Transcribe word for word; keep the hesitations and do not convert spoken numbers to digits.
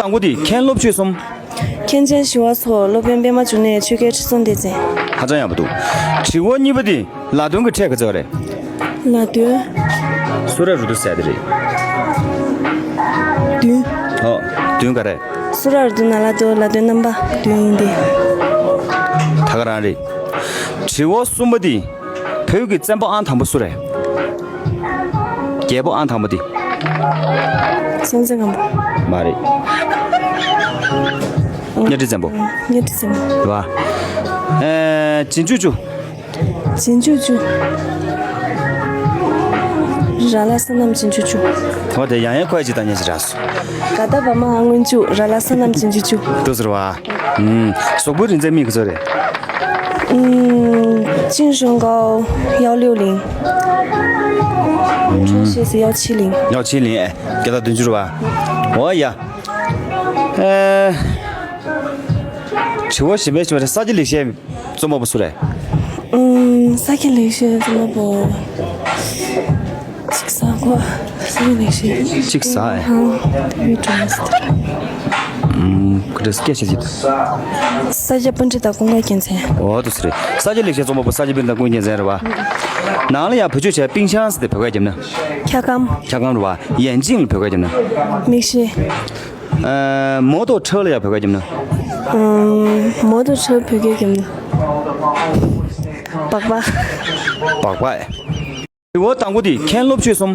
དང་པོ་དེ་མཁན་སློབ་ཆོས་གསུམ། མཁན་ཆེན་ཞི་བ་འཚོ། སློབ་དཔོན་པད་མ་འབྱུང་གནས། ཆོས་རྒྱལ་ཁྲི་སྲོང་ལྡེ་བཙན། ཧ་ཅང་ཡག་པོ་འདུག་དྲི་བ་གཉིས་པ་དེ་ལ་དོན་གྱི་ཕྲད་ག་ཚོད་རེད། ལ་དོན། སུ་ར་རུ་དུ་ཟེར་དེ་རེད། བདུན། ཨོ། བདུན་ག་རེད། སུ་ར་རུ་དུ་ན་ལ་དོ་ལ་དོན་རྣམ་པ་བདུན་ཡིན་ཏེ། ད་ག་རང་རེད། དྲི་བ་གསུམ་པ་དེ། བོད་ཀྱི་བཙན་པོ་ཨང་དང་པོ་སུ་རེད། རྒྱལ་པོ་ཨང་དང་པོ་དེ། སྲོང་བཙན་སྒམ་པོ། མ་རེད། གཉའ་ཁྲི་བཙན་པོ། གཉའ་ཁྲི་བཙན་པོ། རེད་བ། ཨེ། རྗེས་འཇུག་བཅུ། རྗེས་འཇུག་བཅུ། ར་ལ་སོ་ནམ་རྗེས་འཇུག་བཅུ། འོ་དེ་ཡང་ཡང་ཁོ་ཡ་ཅིག་བཏང་ཉན་ཞིག་རག་སོང་། ག་ད་བ་མ་ཨ་སྔོན་བཅུ། ར་ལ་སོ་ནམ་རྗེས་འཇུག་བཅུ། འདུག་ཟེར་བ། ཨུམ། གཟུགས་པོའི་རིང་ཚད་སྨི་ག་ཚོད་རེད། ཨུམ། 净身高幺六零。 ཁྲོ་ཤེས་སུ་幺七零། 幺七零། ཨེ། བརྒྱ་དང་བདུན་ཅུ་རེད་བ། འོ་ཡ། ཨེ། དྲི་བ་བཞི་པའི་དྲི་བ་རེད། ས་སྐྱ་ལེགས་བཤད་རྩོམ་པ་པོ་སུ་རེད། ཨུམ། ས་སྐྱ་ལེགས་བཤད་རྩོམ་པ་པོ། ཅིག་ས་གོ་ས་ཡི་ལེགས་བཤད། ཅིག་ས་ཨེ། ཧང་། དེ་བའི་སྒྲོལ་མ་སི་ཏུ་ར། ཨུམ། ཁོ་འདྲ་སྐད་ཆ་ཅིག་ས་སྐྱ་པཎྜི་ཏ་ཀུན་དགའ་རྒྱལ་མཚན། འོ་དེ་སུ་རེད། ས་སྐྱ་ལེགས་བཤད་རྩོམ་པ་པོ་ས་སྐྱ་པཎྜི་ཏ་ཀུན་དགའ་རྒྱལ་མཚན་རེད་བ། ནང་ལ་ཡང་བེད་སྤྱོད་བྱས། པིང་ཤང་ཟེར་དེ་བོད་སྐད་རྒྱབ་ན། འཁྱག་སྒམ། འཁྱག་སྒམ་རེད་བ། ཡན་ཅིང་ལ་བོད་སྐད་རྒྱབ་ན། མིག་ཤེལ། ཨ། མོ་ཏོ་ཁྲའོ་ལ་ཡང་བོད་སྐད་རྒྱབ་ན། ཨུམ། མོ་ཏོ་ཁྲའོ་བོད་སྐད་རྒྱབ་ན། སྦག་སྦག་སྦག་སྦག་དྲི་བ་དང་པོ་དེ་མཁན་སློབ་ཆོས་གསུམ།